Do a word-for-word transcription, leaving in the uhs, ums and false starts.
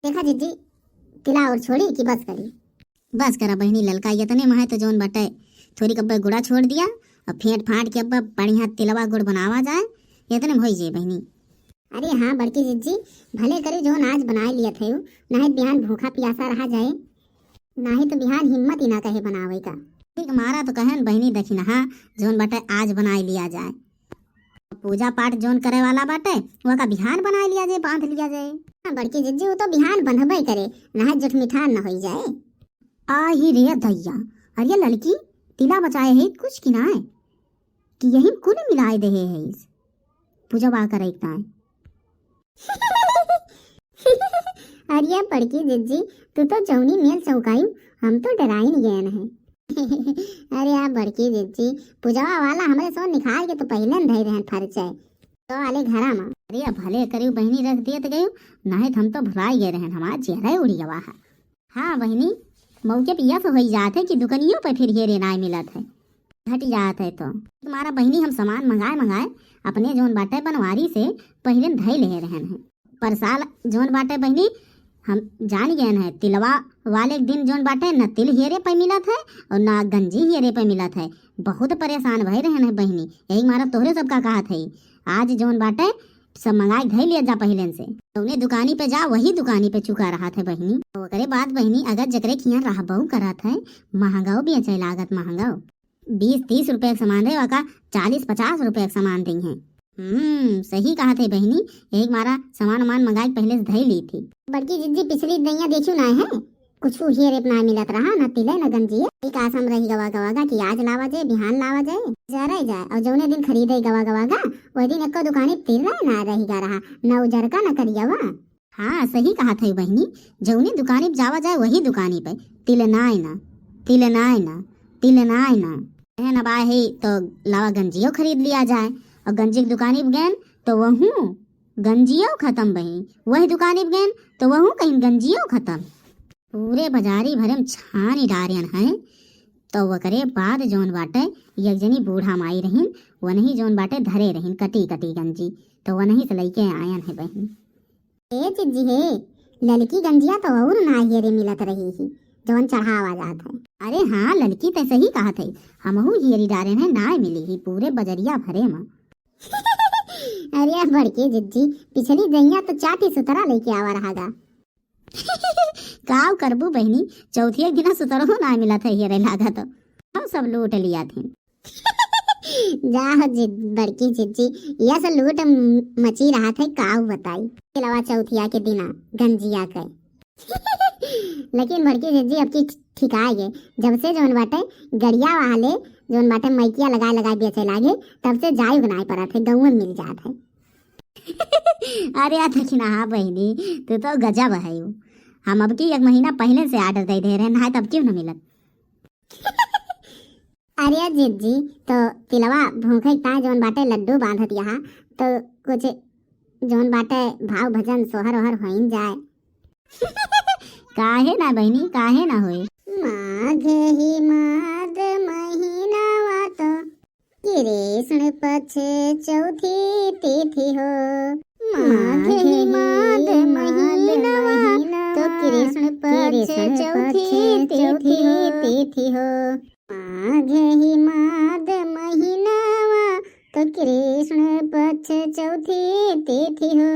देखा जिज्जी, तिला और छोड़ी कि बस करी? बस करा बहिनी ललका, यतने महे तो जौन बाटे थोरी कब्बे गुड़ा छोड़ दिया और फेंट फांट के अब्बा बढ़िया तिलवा गुड़ बनावा जाए, यतने में होई जाए बहिनी। अरे हाँ बड़की जिज्जी, भले करी जौन आज बनाए लिया थे, नाहीं बिहान भूखा पियासा रहा जाए, नाहीं तो बिहान हिम्मत ही ना कहे बनावे का। ठीक मारा तो कहन बहिनी दखिनहा जौन बाटे आज बनाए लिया जाए। पूजा पाठ जौन करे वाला बाटे, वका बिहान बनाए लिया जाए, बांध लिया जाए। हाँ, बड़की जिज्जी, वो तो बिहान बंधबे करे, नाहीं जुठ मिठान न होई जाए। आही रे दैया, अरे ललकी, तिला बचाए है कुछ कि नाय, कि यही कुल मिलाए देहे है इस पूजवा करे ताय। अरे बड़की जिज्जी, तू तो जौनी मेल चौकाई, हम तो डराइन गए हैं। अरे आ बड़की जिज्जी, पूजवा वाला हमरे सो निकाल के तो पहिले न धई रहन फरचे। तो आले घरा मा। अरे भले करियो बहिनी रख दिए तो गयो, नाहीं तो हम तो भुलाई गए रहन, हमार चेहरा उड़ी गवा है। हाँ बहिनी, मौके पे यस होई जात है कि दुकनियों पे फिर हेरे नाय मिलत है, घट जात है। तो तुम्हारा बहिनी हम सामान मंगाए मंगाए अपने जौन बाटे बनवारी से पहिले धई ले रहन है। पर साल जौन बाटे बहिनी हम जान गए हैं, तिलवा वाले दिन जौन बाटे न तिल हेरे पे मिलत है और ना गंजी हेरे पे मिलत है। बहुत परेशान भय रहन है बहिनी, यही मारा तोहरे सबका कहत है, आज जौन बाटे सब मंगाए के धई लिया जा पहिले से। जौने दुकानी पे जा वही दुकानी पे चुका रहत है बहिनी। ओकरे बाद बहिनी अगर जकरे खियाँ रहबहु करत है, महंगाओ बेचे लागत महंगाओ। बीस तीस रुपया के सामान रहे, वका चालीस पचास रुपया के सामान दई हैं। हम्म, सही कहत है बहिनी, यही मारा सामान वामान मंगाए के पहिले से धई ली थी। बड़की जिज्जी पिछली दइया देखियो ना है, कुछ हेरे ना मिलत रहा, ना तिले ना गंजिया। एक आसम रही गवा गवा गा कि आज लावा जाए, बिहान लावा जाए, जरे जाए, और जौने दिन खरीदे गवा गवा गा, वही दिन एको दुकानी तिले ना रही गा रहा, ना उजरका ना करियावा। हाँ, सही कहत है बहिनी, जौनी दुकानी पे जावा जाए वही दुकानी पे तिल नाय ना, तिल नाय ना, तिल नाय ना। एहन अब आए है तो लावा गंजियो खरीद लिया जाए और गंजी की दुकानी पे गएन तो वहूँ गंजियो खत्म बहिनी, वही दुकानी पे गएन तो वहूँ कहीं गंजियो खत्म। पूरे बाजारी भरे में छानी डारेन है। तो वकरे बाद जौन बाटे एक जनी बूढ़ा माई रहिन, वनही जौन बाटे धरे रहिन कटी कटी गंजी, तो वनही से लइके आयन है बहिनी। ए जिज्जी हे, ललकी गंजिया तो और ना हेरे मिलत रही ही, जौन चढ़ावा जात है। अरे हाँ ललकी, तै सही कहत है, हमहू हेरी डारेन है, नाय मिली ही पूरे बजरिया भरे मा। अरे बड़की जिज्जी, पिछली दइया तो चाटी सुतरा लइके आवा रहा गा। काव करबू बहिनी, चौथिया के दिना सुतरहो ना मिलत है हेरे लागा तो। हम सब लूट लिया थे। जा हो जि-, बड़की जिज्जी, यस लूट म-, मची रहत है, काव बताई। तिलवा चौथिया के दिना गंजिया के। लेकिन बड़की जिज्जी अब की ठिकाए गे, जब से जौन बाटे गड़िया वाले जौन बाटे मइकिया लगाए लगाए बेचे लागे, तब से जाए बनाए पड़त है, गौवे मिल जात है। अरे आ देखी ना, हाँ बहिनी, तू तो गजब है यू। हम अब की एक महीना पहिले से order दे दे रहे, नाय तब क्यों ना मिलत। अरे जिज्जी, तो तिलवा भूखे ताय जौन बाटे लड्डू बांधत यहाँ, तो कुछ जौन बाटे भाव भजन सोहर ओहर होइन जाए। काहे ना बहिनी, काहे ना होए। माघ ही माद महीनावा तो कृष्ण पक्ष चौथी तिथि हो। माघ ही माद महीनावा तो कृष्ण पक्ष चौथी तिथि हो। माघ ही माद महीनावा तो कृष्ण पक्ष चौथी तिथि हो।